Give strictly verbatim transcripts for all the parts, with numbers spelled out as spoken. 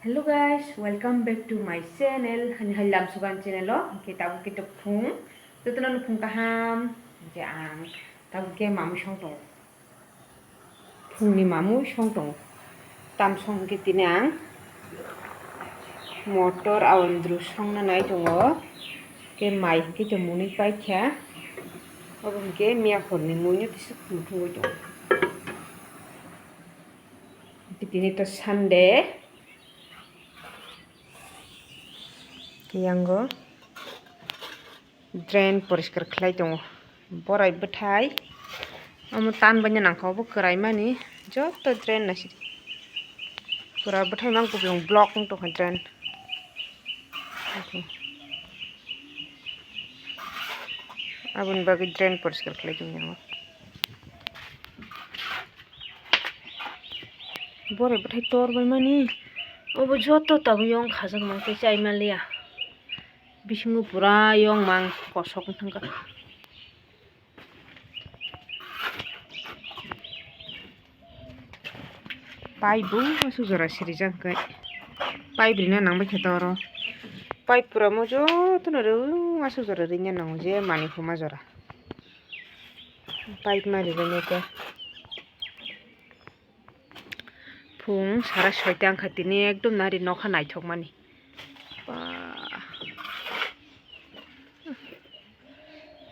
Hello guys, welcome back to my channel. Hani hai lam sugan channel o, hingke tabuk khe to phung, jotono no phung kaham, hingke ang tabuk khe mamui song tongo. Phungni mamui song tongo. Tam song hingke tini ang motor awan dru song na nai tongo. Ke mai hingke to muni paikha. Obo hingke miya horni mui no tisuk muthungwi tongo. Tini to Sunday. Yango drain poriskar khlai tongo. Borai bwthai. Omo tan bai nangkha obo kwrai mani. Joto drain naisidi. Pura bwthai mang kupulung block wng tongkha drain. Aboni bagwi drain poriskar khlai tongo yango. Borai bwthai tor bai mani. Obo joto tabuk yong khajak mang tei chai manliya. Bisingo pura yong mang kosok wng thangkha. Pipe bo aswk jora sirijak hwnkhe. Pipe rina nang bai khe to oro. Pipe pura mo jotono rw aswk jora rina nango je manwi huma jora. Pipe ma rijak nai khe. Phung sara soita wngkha tini ekdom nari nokha naithokmani. Ba.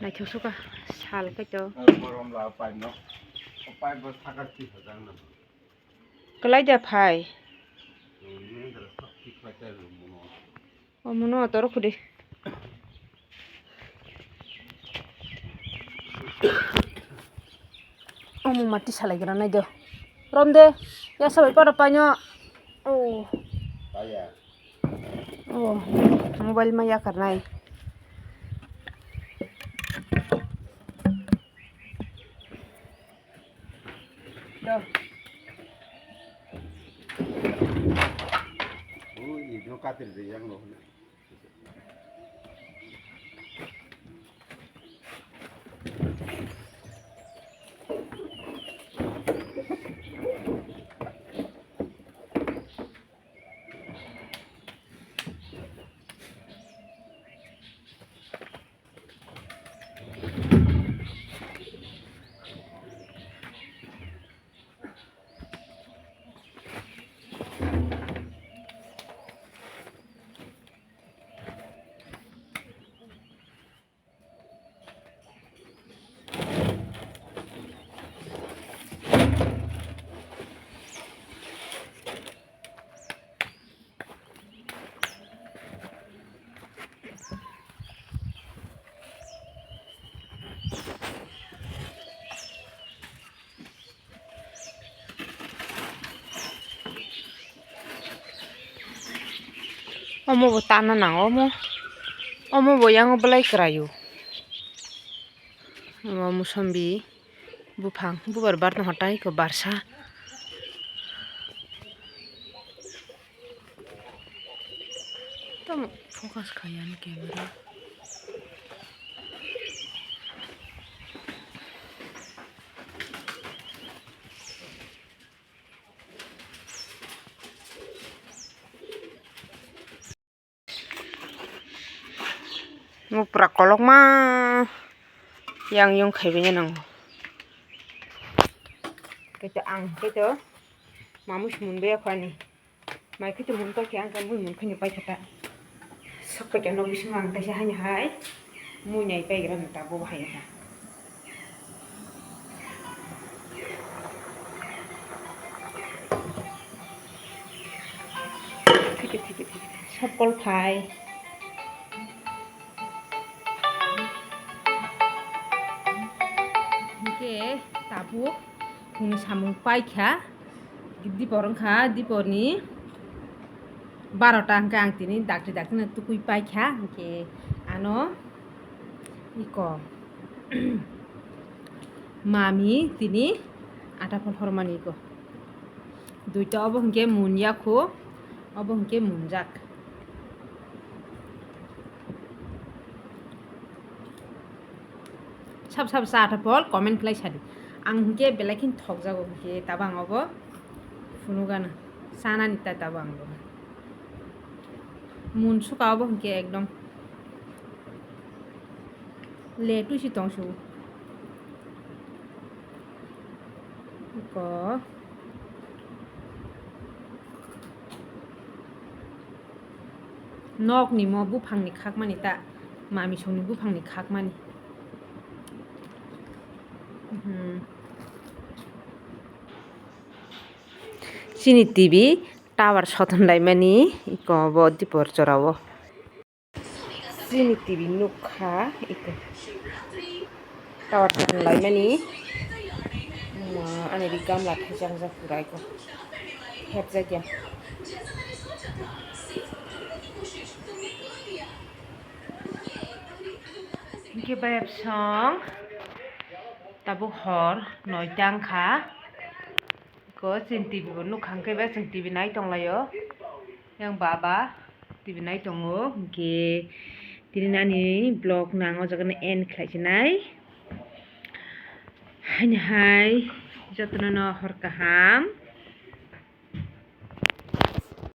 Naithok sukha sal kaitor. Borom la pipe no. O pipe bo saka ti hajak na. Kwlai da phai. Ni dra sab ti khlai ta rw mo. Omono toro khudi. Omo mati salai gra nai do. Rom de. Ya sabai pada panyo. Oh. Paya. Oh. Mobile ma yakar nai. Do. Ui, no katil de yang lo. Omo bo tana nango omo. Omo bo yango belai kwraio. Omo musambi buphang, bubar bar no hotai ko barsa. Tamo focus khaya ni camera. Mo pura kolokma yang yung khaibai nango. Kaitor ang kaitor mamus mun baya khani. Mai khe tongmani paikha, ang khe mui mungkhaino paikha ta. Sok paikha nok bisingo ang taisa haino hai mui nai paigra no ta bo bahai kha. Thike, thike, thike. Sop kol phai. Hingke tabuk phungni samung paikha. Dipor wngkha, diporni barota hingke ang tini dakti dakti no tukui paikha, hingke ano iko mami tini ata phol hormani iko duita obo hingke munya kho, obo hingke munjak. Sab sab cha ta pol comment khlai sadi. Ang hingke belai khin thokjago hingke tabang obo phunugana chanani ta tabang bo. Mun suka obo hinkhe ekdom le tuisi tongsu. Iko nokni mo buphangni khakmani ta, mamisongni buphangni khakmani. Hmm. Chini T V tower sotonlaimani iko bo dipor chorao. Chini T V nukha iko tower sotonlaimani. Ani ri gamla thaijakjak pura iko. Hepjakya. Hinkhe bayapsong tabuk hor noita wngkha. Iko chwng T V bo nukha, hwnkhe ba chwng T V nai tonglaio. Yang baba T V nai tongo, hwnkhe tini ani vlog no ang o jaga no end khlai sinai. Haini hai jotono no hor kaham.